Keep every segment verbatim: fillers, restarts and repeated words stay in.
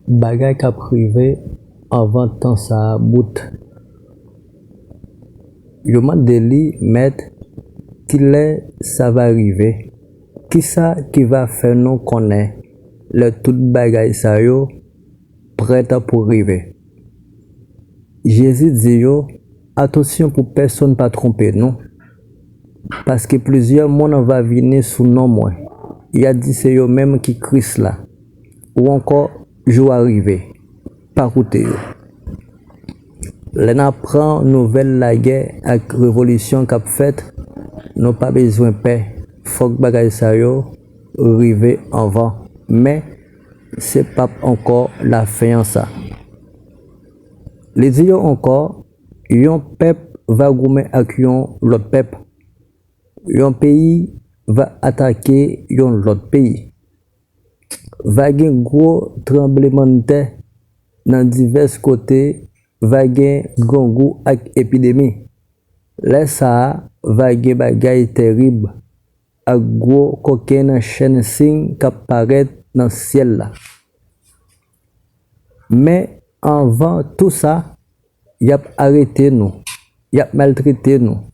bagay k ap rive anvan tan sa a bout. Yo mande li, Mèt, kilè sa va rive? Kisa ki va fè nou konnen lè tout bagay sa yo prèt pou rive? Jezi di yo, atansyon pou pèsonn pa twonpe nou, paske plizyè moun va vini sou non mwen, y a di se yo menm ki Kris la, ou ankò jou a rive, pa koute yo. Lè n ap pran nouvèl lagè ak revolisyon k ap fèt, nou pa bezwen pè, fòk bagay sa yo rive anvan. Men, se p ap ankò lafen an sa. Li di yo ankò, yon pèp va goumen ak yon lòt pèp, yon peyi va atake yon lòt peyi. Va gen gwo tranblemanntè nan divès kote, va gen grangou ak epidemi. Lè sa a, va gen bagay terib ak gwo kokennchenn siy k ap parèt nan syèl la. Men anvan tou sa, y ap arete nou, y ap maltrete nou,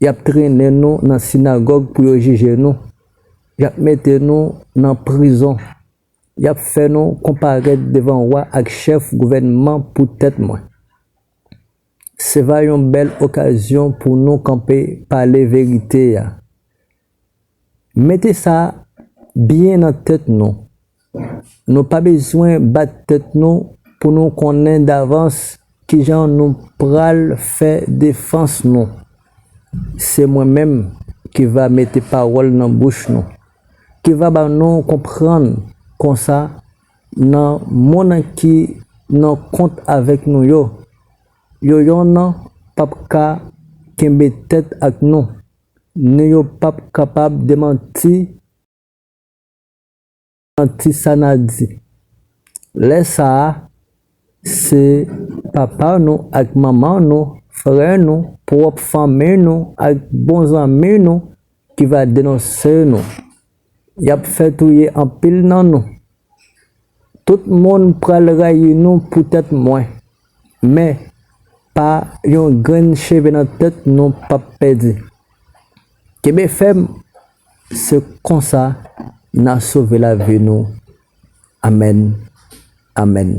y ap trennen nou nan sinagòg pou yo jije nou, y ap mete nou nan prizon, y ap fè nou konparèt devan wa ak chèf gouvènman poutèt mwen. Se va yon bèl okazyon pou nou kanpe pale verite a. Mete sa byen nan tèt nou. Nou pa bezwen bat tèt nou pou nou konnen davans kijan nou pral fè defans nou. Se mwen menm ki va mete pawòl nan bouch nou, ki va ba nou konprann konsa nan moun ki nan kont avèk nou yo, yo yonn p ap ka kenbe tèt ak nou, ni yo p ap kapab demanti, demanti sa n a di. Lè sa a, se papa nou ak manman nou, frè nou, pwòp fanmi nou ak bon zanmi nou ki va denonse nou. Y ap fè touye anpil nan nou. Tout moun pral rayi nou poutèt mwen, men pa yon grenn cheve nan tèt nou p ap pèdi. Kenbe fèm, se konsa n a sove lavi nou. Amèn. Amèn.